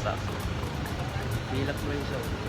Basta. Hilak mo rin siya. Oh.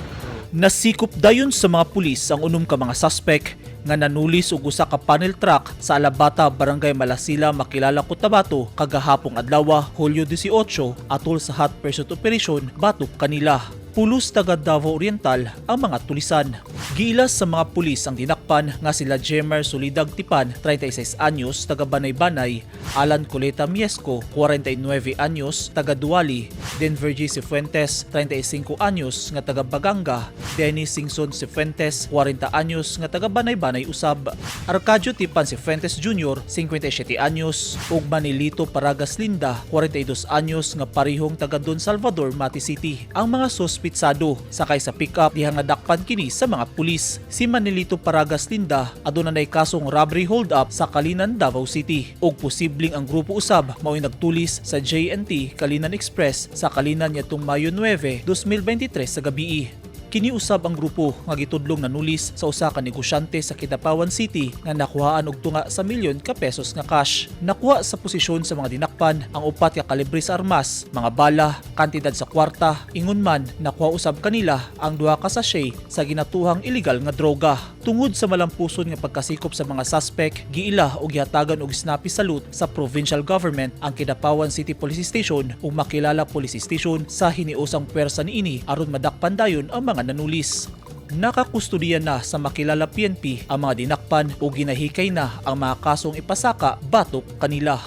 Nasikop dayon sa mga pulis ang unom ka mga suspect nga nanulis og usa ka panel truck sa Alabata, Barangay Malasila, Makilala, Cotabato kagahapong adlaw, Hulyo 18, atol sa hot pursuit operation batok kanila. Pulos taga Davao Oriental ang mga tulisan. Giilas sa mga pulis ang dinakpan nga sila Jemer Solidag Tipan, 36 anyos, taga Banay-Banay, Alan Coleta Miesco, 49 anyos, taga Duali, Denver G. Cifuentes, 35 anyos, nga taga Baganga, Dennis Singson Cifuentes, 40 anyos, nga taga Banay-Banay usab, Arcadio Tipan Cifuentes Jr., 57 anyos, ug Manilito Paragas Linda, 42 anyos, nga parihong taga Don Salvador, Mati City. Ang mga suspitsado sakay sa pickup diha nga dakpan kini sa mga pulis. Si Manilito Paragas Linda aduna nay kasong robbery hold up sa Calinan, Davao City, ug posibleng ang grupo usab mao'y nagtulis sa J&T Calinan Express sa Calinan niadtong Mayo 9, 2023 sa gabii. Kiniusab ang grupo nga gitudlong nanulis sa usa ka negosyante sa Kidapawan City nga nakuhaan og tunga sa milyon ka pesos nga cash. Nakuha sa posisyon sa mga dinakpan ang upat ka kalibre sa armas, mga bala, kantidad sa kwarta, ingon man nakuha usab kanila ang duha ka sachet sa ginatuhang illegal nga droga. Tungod sa malampuson nga pagkasikop sa mga suspect, giila og gihatagan og snappy salute sa provincial government ang Kidapawan City Police Station ug Makilala Police Station sa hiniusang puwersa niini aron madakpan dayon ang mga nanulis. Nakakustudiya na sa Makilala PNP ang mga dinakpan ug ginahikay na ang mga kasong ipasaka batok kanila.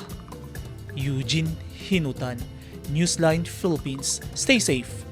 Eugene Hinutan, Newsline Philippines. Stay safe.